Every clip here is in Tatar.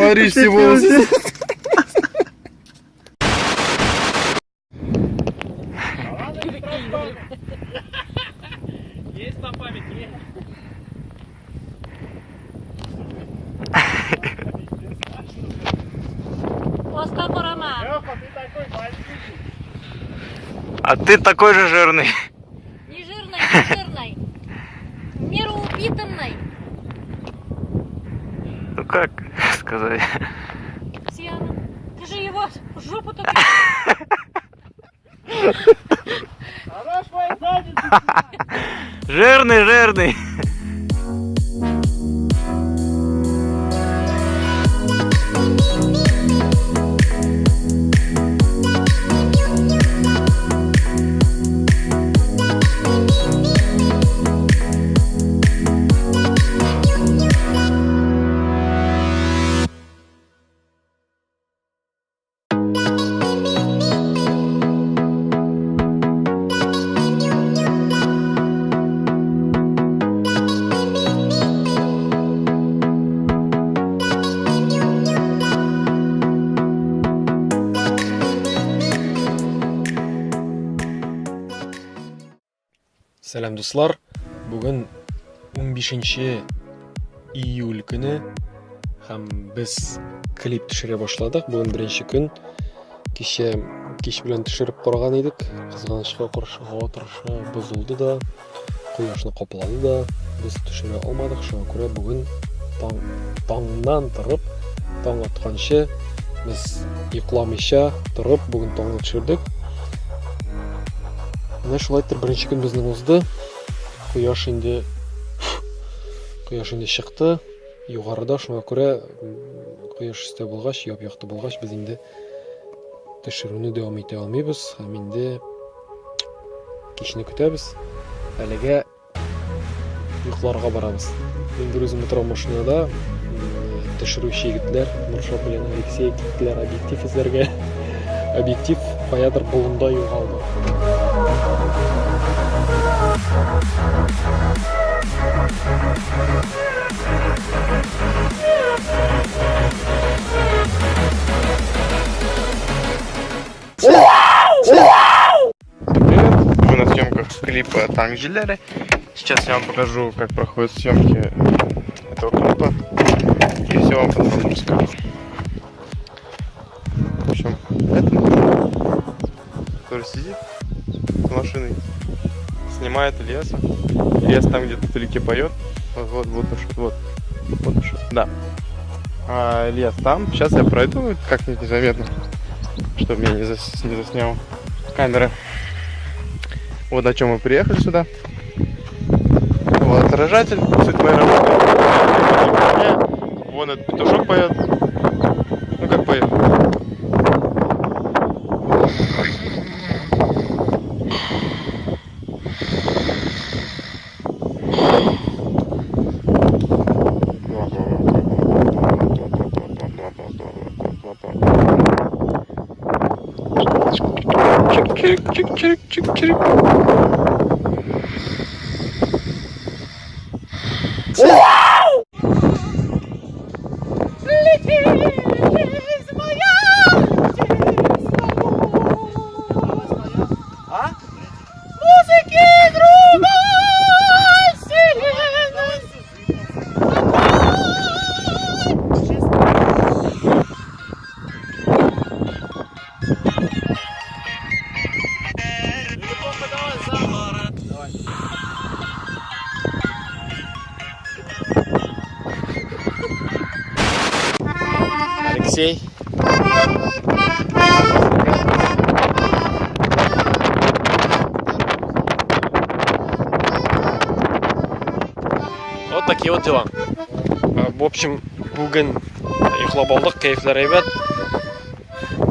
Смотри, все волосы. Есть там память? Нет. Аска карама. Леха, ты такой маленький. А ты такой же жирный. Не жирный, не жирный. В меру упитанный. Ну как сказать? Татьяна, ты же его в жопу только... Хорош моя задница. Жирный, жирный. Сәлам дуслар. Бүген 15 июль көне һәм без клип төшерә башладык. Бүген беренче көн. Кичә кич белән төшереп караган идек. Кызганычка каршы һава торышы бозылды да, кояшны каплады да, без төшерә алмадык. Шуңа күрә бүген таң таңнан торып, таң атканчы без йокламыйча торып бүген таңны төшердек. Менә шулай итеп беренче көн безнең узды. Кояш инде кояш инде чыкты югарыда, шуңа күрә кояш өстә булгач, яп-якты булгач, без инде төшерүне дәвам итә алмыйбыз һәм инде кичне көтәбез. Әлегә йокларга барабыз. Мин бер үзем утырам машинада. Төшерүче егетләр Нуршат белән Алексей киттеләр объектив эзләргә. Объектив каядыр болында югалды. Привет, мы на съемках клипа Танк Жилляри. Сейчас я вам покажу, как проходят съемки этого клипа. И все вам подробно расскажу. В общем, это мужик, который сидит с машиной, снимает Ильяса. Ильяс там где-то вдалеке поет. Вот, вот, вот, вот, вот, вот, да. А Ильяс там. Сейчас я пройду как-нибудь незаметно, чтобы меня не заснял камера. Вот на чем мы приехали сюда. Вот отражатель, суть моей работы. Вон этот петушок поет. Ну как поет? Чик-чирик, чик-чирик, чик-чирик. Алексей. Вот такие вот дела. В общем, бүген йоклап алдык, кәефләр әйбәт.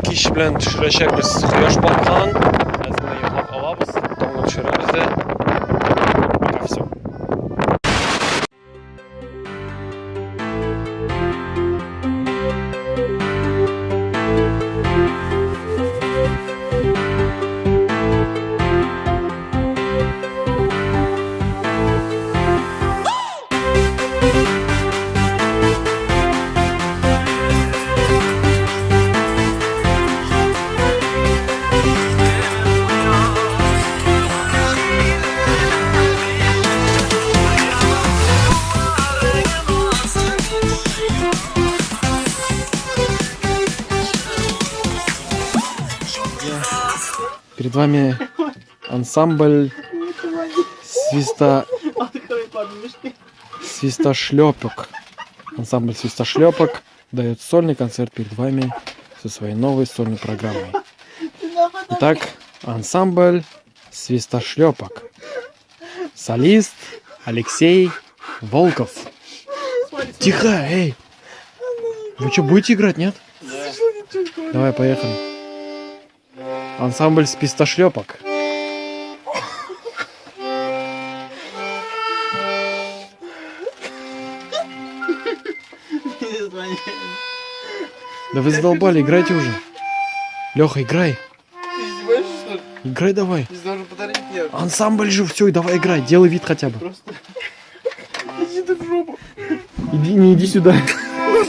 Кич белән төшерәчәкбез кояш баткан. Әз генә йоклап алабыз, таңны төшерәбез дә. Пока все. Перед вами ансамбль свиста... Свистошлепок. Ансамбль Свистошлепок дает сольный концерт перед вами со своей новой сольной программой. Итак, ансамбль Свистошлепок. Солист Алексей Волков. Тихо, эй! Вы что, будете играть, нет? Давай, поехали. Ансамбль Свистошлепок. Да вы задолбали, играйте уже. Леха, играй. Ты издеваешься, что ли? Играй давай. Ты должен подарить мне. Ансамбль же, все, и давай играй, делай вид хотя бы. Просто. Иди ты в жопу. Иди, не иди сюда.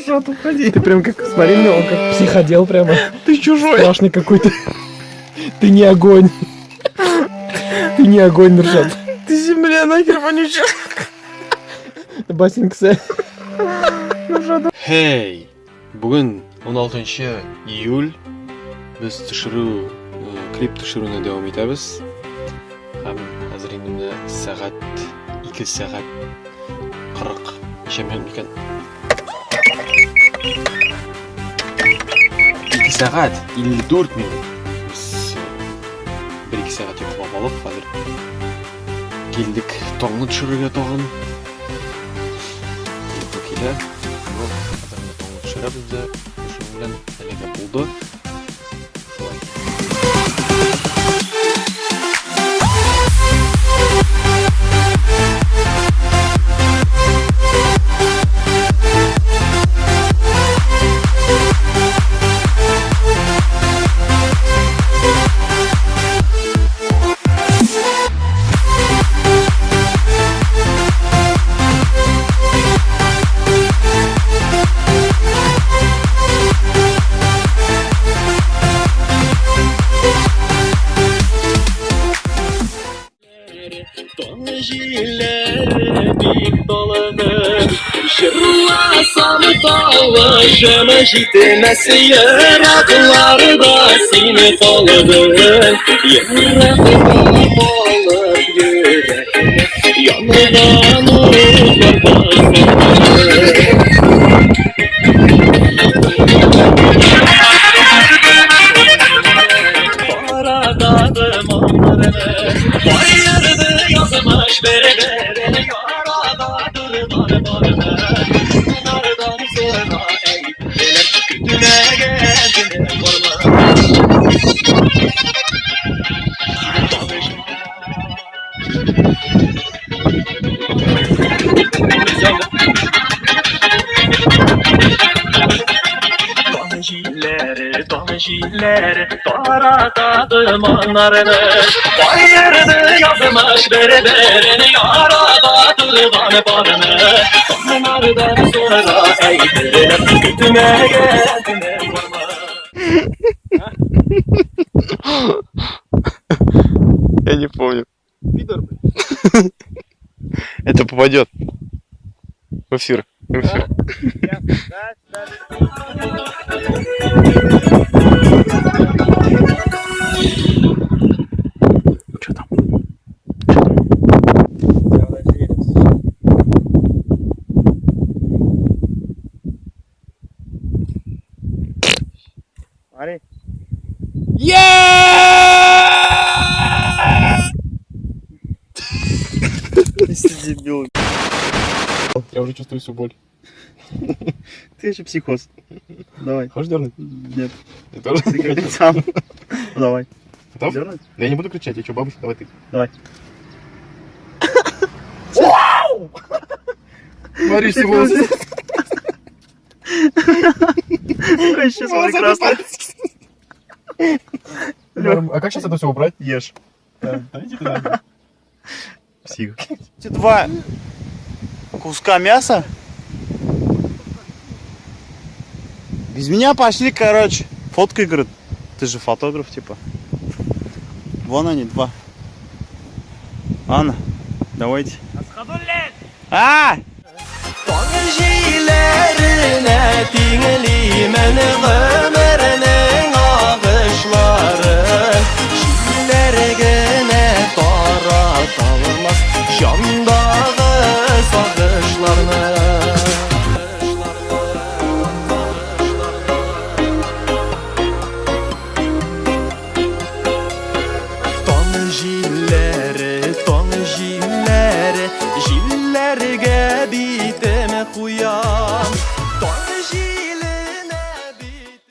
уходи. Ты прям как, смотри, на него, он как психодел прямо. Ты чужой. Страшный какой-то. Ты не огонь. Ты не огонь, Нуршат. Ты земля нахер вонючая. Бассинксе. Хей! Бүген 16 июль. Без төшерү, клип төшерүне дәвам итәбез. Һәм хәзер инде менә сәгать 2 сәгать 40 ничә минут микән? 2 сәгать 54 минут. Без 1-2 сәгать йоклап алып, хәзер килдек таңны төшерергә тагын. Йокы килә. Ну, хәзер менә таңны төшерәбез дә, шуның белән әлегә булды. Шулай. Я не помню. Это попадет в эфир. В эфир. Что там? Смотри. Дебил. Я уже чувствую всю боль. Ты еще психоз. Давай. Хочешь дернуть? Нет. Я тоже Ты не как хочу. сам. Давай. Готов? Дернуть? Да я не буду кричать, я что, бабушка, давай ты. Давай. Смотри, все волосы. Сейчас прекрасно. А как сейчас это все убрать? Ешь. Да иди ты нахер. Псих. Эти два куска мяса. Без меня пошли, короче. Фоткай, говорит. Ты же фотограф, типа. Вон они, два. Анна, давайте. А! җилләре, таң җилләре, җилләре.